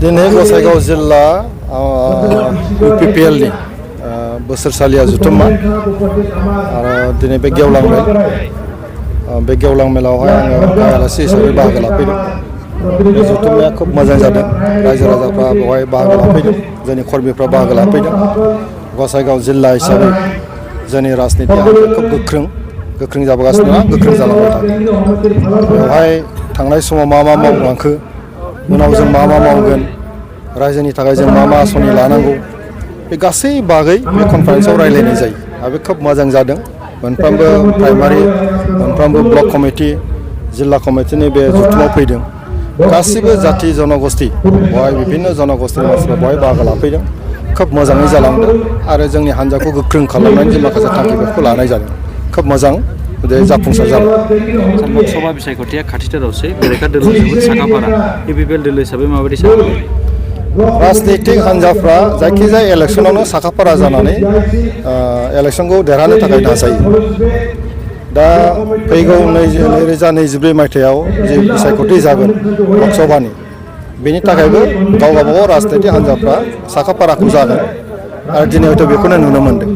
दिनै गसाइगाव जिल्ला UPPL-नि बोसोरसालिया जुथुम्मा आरो दिनै बे गेवलां मेलावहाय आङो आलासि हिसाबै बाहागो लाफैदों। बे जुथुम्माया खोब मोजां जादों। रायजो राजाफ्रा बेवहाय बाहागो लाफैदों, जोंनि कर्मिफ्रा बाहागो लाफैदों। गसाइगाव जिल्ला हिसाबै जोंनि राजनितिया खोब गोख्रों जाबोगासिनो दं, गोख्रों जालांबाय थागोन। बेवहाय थांनाय समाव मा मावलांखो, उनाव जों मा मावगोन, रायजोनि थाखाय जों मा आसनि लानांगौ, बे गासै बागै बे कनफारेन्सआव रायलायनाय जायो आरो बे खोब मोजां जादों। मोनफ्रोमबो प्राइमारि, मोनफ्रोमबो ब्लक कमिटि, जिल्ला कमिटिनि बे जुथुमाव फैदों। गासिबो जाथि जनगोष्ठी, बेवहाय बिभिन्न जनगोष्ठीनि मानसिफ्रा बेवहाय बाहागो लाफैदों। खोब मोजाङै जालांदों आरो जोंनि हान्जाखौ गोख्रों खालामनायनि जे माखासे थांखिफोरखौ लानाय जादों। खोब मोजां जाफुंसार जाबाय। लोकसभा बिसायख'थिया खाथिथारावसै, बेरेखा दोलो जोबोद साखाफारा। UPPL दोलो हिसाबै माबायदि सानो? राजनितिक हान्जाफ्रा जायखिजाया इलेक्सनावनो साखाफारा जानानै इलेक्सनखौ देरहानो थाखाय नाजायो। दा फैगौ 2024 मायथाइयाव जे बिसायख'थि जागोन लकसभानि, बेनि थाखायबो गावबागाव राजनितिक हान्जाफ्रा साखाफाराखौ जागोन आरो दिनै हयथ' बेखौनो नुनो मोन्दों।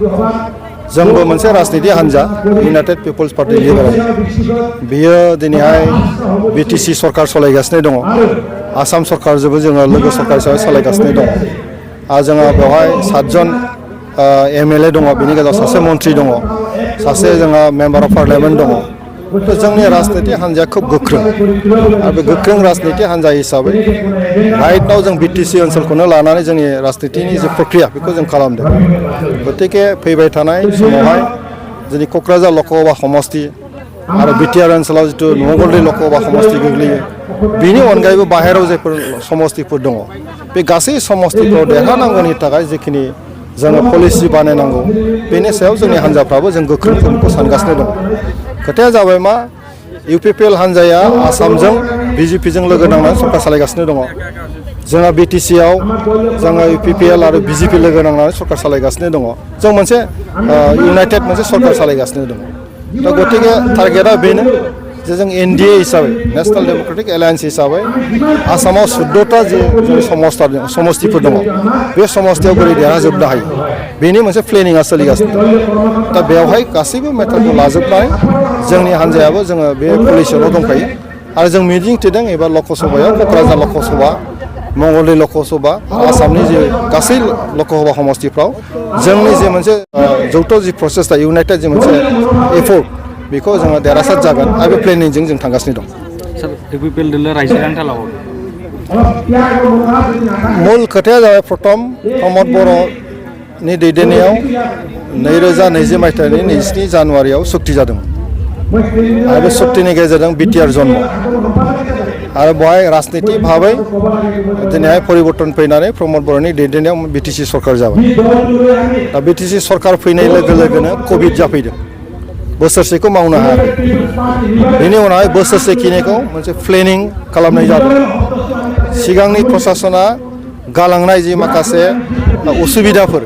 जोंबो मोनसे राजनितिक हान्जा, इउनाइटेड पिपल्स पार्टि लिबारेल। बियो दिनैहाय BTC सरकार सालायगासिनो दङ। आसाम सरकारजोंबो जोङो लोगो सरकार हिसाबै सालायगासिनो दङ। आरो जोंहा बेवहाय 7 जन MLA दङ, बिनि गेजेराव सासे मन्त्रि दङ, सासे जोंहा मेम्बार अफ पार्लियामेन्ट दङ। जोंनि राजनितिक हान्जाया खोब गोख्रों आरो बे गोख्रों राजनितिक हान्जा हिसाबै राइटआव जों BTC ओनसोलखौनो लानानै जोंनि राजनितिनि जे प्रक्रिया बेखौ जों खालामदों। गतिके फैबाय थानाय समावहाय जोंनि क'क्राझार लकसभा समस्ति आरो BTR ओनसोलाव जिथु मंगलदै लकसभा समस्ति गोग्लैयो, बिनि अनगायैबो बाहेरायाव जायफोर समस्तिफोर दङ, बे गासै समस्तिफ्राव देरहानांगौनि थाखाय जिखिनि जोङो पलिसि बानायनांगौ, बेनि सायाव जोंनि हान्जाफ्राबो जों गोख्रों सानगासिनो दङ। खोथाया जाबाय मा, UPPL हान्जाया आसामजों BJP-जों लोगो नांनानै सरकार सालायगासिनो दङ। जोंहा BTC-आव जोङो UPPL आरो BJP लोगो नांनानै सरकार सालायगासिनो दङ। जों मोनसे इउनाइटेड मोनसे सरकार सालायगासिनो दङ। दा गतिके टारगेटआ बेनो जे जों NDA हिसाबै, नेसनेल डेम'क्रेटिक एलायेन्स हिसाबै आसामाव 14टा जे जोंनि समस्तिफोर दङ, बे समस्तियाव बोरै देरहाजोबनो हायो, बेनि मोनसे प्लेनिंआ सोलिगासिनो दं। दा बेवहाय गासैबो मेटारखौ लाजोबनानै जोंनि हान्जायाबो जोङो बे पलिसियावल' दंखायो आरो जों मिजिं थिदों एबा लकसभायाव क'क्राझार लकसभा, मंगलदै लकसभा, आसामनि जे गासै लकसभा समस्तिफ्राव जोंनि जे मोनसे जौथ' जि प्रसेसटा, इउनाइटेड जे मोनसे एफर्ट, बेखौ जोङो देरहासार जागोन आरो बे प्लेनिंजों जों थांगासिनो दं। सार, UPPL दोलो रायजोनि आन्थालाव मुल खोथाया जाबाय प्रमद बर'नि दैदेननायाव 2020 मायथाइनि 27 जानुवारियाव सुक्ति जादोंमोन आरो बे सुक्तिनि गेजेरजों BTR जन्म आरो बेवहाय राजनितिक भाबै दिनैहाय परिबर्तन फैनानै प्रमद बर'नि दैदेननायाव BTC सरकार जाबाय। दा BTC सरकार फैनाय लोगो लोगोनो कभिड जाफैदों, बोसोरसेखौ मावनो हायाखै। बेनि उनावहाय बोसोरसेखिनिखौ मोनसे प्लेनिं खालामनाय जादों। सिगांनि प्रसासना गालांनाय जि माखासे उसुबिदाफोर,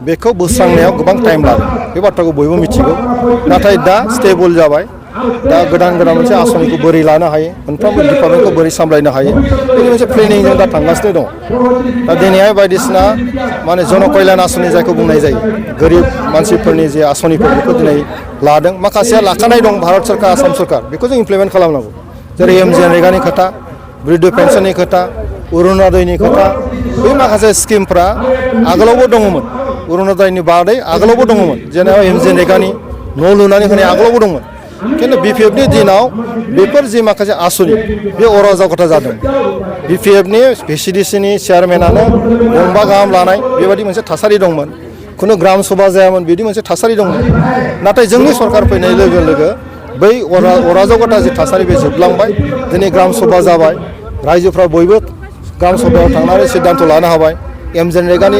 बेखौ बोस्रांनायाव गोबां टाइम लादों, बे बाथ्राखौ बयबो मिथिगौ। नाथाय दा स्टेबल जाबाय। दा गोदान मोनसे आसनिखौ बोरै लानो हायो, मोनफ्रोमबो डिपार्टमेन्टखौ बोरै सामलायनो हायो, बेनि मोनसे प्लेनिंजों दा थांगासिनो दङ। दा दिनैहाय बायदिसिना माने जन कल्याण आसनि जायखौ बुंनाय जायो, गोरिब मानसिफोरनि जे आसनिफोर, बेखौ दिनै लादों। माखासेया लाखानाय दं, भारत सरकार, आसाम सरकार, बेखौ जों इमप्लिमेन्ट खालामनांगौ। जेरै MGNरेगानि खोथा, बृद्ध पेन्सननि खोथा, अरुण'दयनि खोथा, बे माखासे स्किमफ्रा आगोलावबो दङमोन। अरुण'दयनि बादै आगोलावबो दङमोन, जेनेबा MGNरेगानि न' लुनानै होनाय आगोलावबो दंमोन। खिन्थु BPF-नि दिनाव बेफोर जि माखासे आसनि, बे अराजकता जादों। BPF-नि VCDC-नि चेयारमेनानो गंबा गाहाम लानाय, बेबायदि मोनसे थासारि दंमोन। खुनु ग्राम सभा जायामोन, बिदि मोनसे थासारि दंमोन। नाथाय जोंनि सरकार फैनाय लोगो लोगो बै अराजकता जि थासारि, बे जोबलांबाय। दिनै ग्राम सभा जाबाय, रायजोफ्रा बयबो ग्राम सभायाव थांनानै सिद्धान्त लानो हाबाय। MGNरेगानि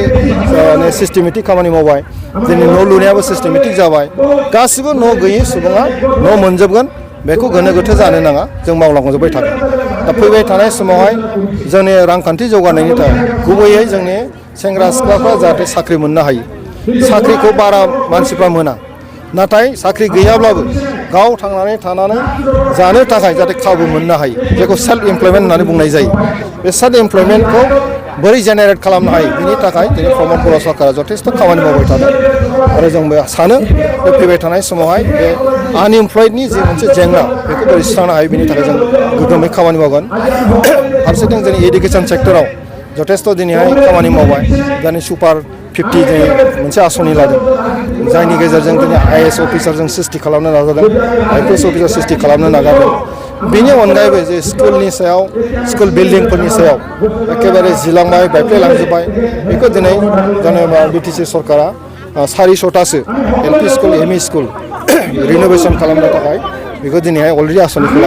सिस्टेमेटिक खामानि मावबाय, जोंनि न' लुनायाबो सिस्टेमेटिक जाबाय। गासिबो न' गैयै सुबुङा न' मोनजोबगोन, बेखौ गोनो गोथो जानो नाङा, जों मावलांजोबबाय थागोन। दा फैबाय थानाय समावहाय जोंनि रांखान्थि जौगानायनि थाखाय गुबैयै जोंनि सेंग्रा सिख्लाफ्रा जाहाथे साख्रि मोननो हायो। साख्रिखौ बारा मानसिफ्रा मोना, नाथाय साख्रि गैयाब्लाबो गाव थांनानै थानानै जानो थाखाय जाहाथे खाबु मोननो हायो, जायखौ सेल्फ इमप्लयमेन्ट होननानै बुंनाय जायो। बे सेल्फ इमप्लयमेन्टखौ बोरै जेनेरेट खालामनो हायो बिनि थाखाय दिनै प्रमद बर' सरकारा जथेस्थ' खामानि मावबाय थादों आरो जोंबो सानो बे फैबाय थानाय समावहाय बे आनइमप्लयडनि जे मोनसे जेंना बेखौ बोरै सुस्रांनो हायो बिनि थाखाय जों गोग्गोमै खामानि मावगोन फारसेथिं जोंनि एडुकेसन सेक्टराव जथेस्थ' दिनैहाय खामानि मावबाय दानि सुपार 50 दिनै मोनसे आसनि लादों जायनि गेजेरजों दिनै IAS अफिसार जों सृष्टि खालामनो नाजादों IPS अफिसार सृष्टि खालामनो नाजादों बेनि अनगायैबो जे स्कुलनि सायाव स्कुल बिल्डिंफोरनि सायाव एखेबारे जिलांबाय बायफ्लेलांजोब्बाय बेखौ दिनै जेनेबा BTC सरकारा 400टासो LP school ME school renovation खालामनो थाखाय बेखौ दिनैहाय अलरेडि आसनिखौ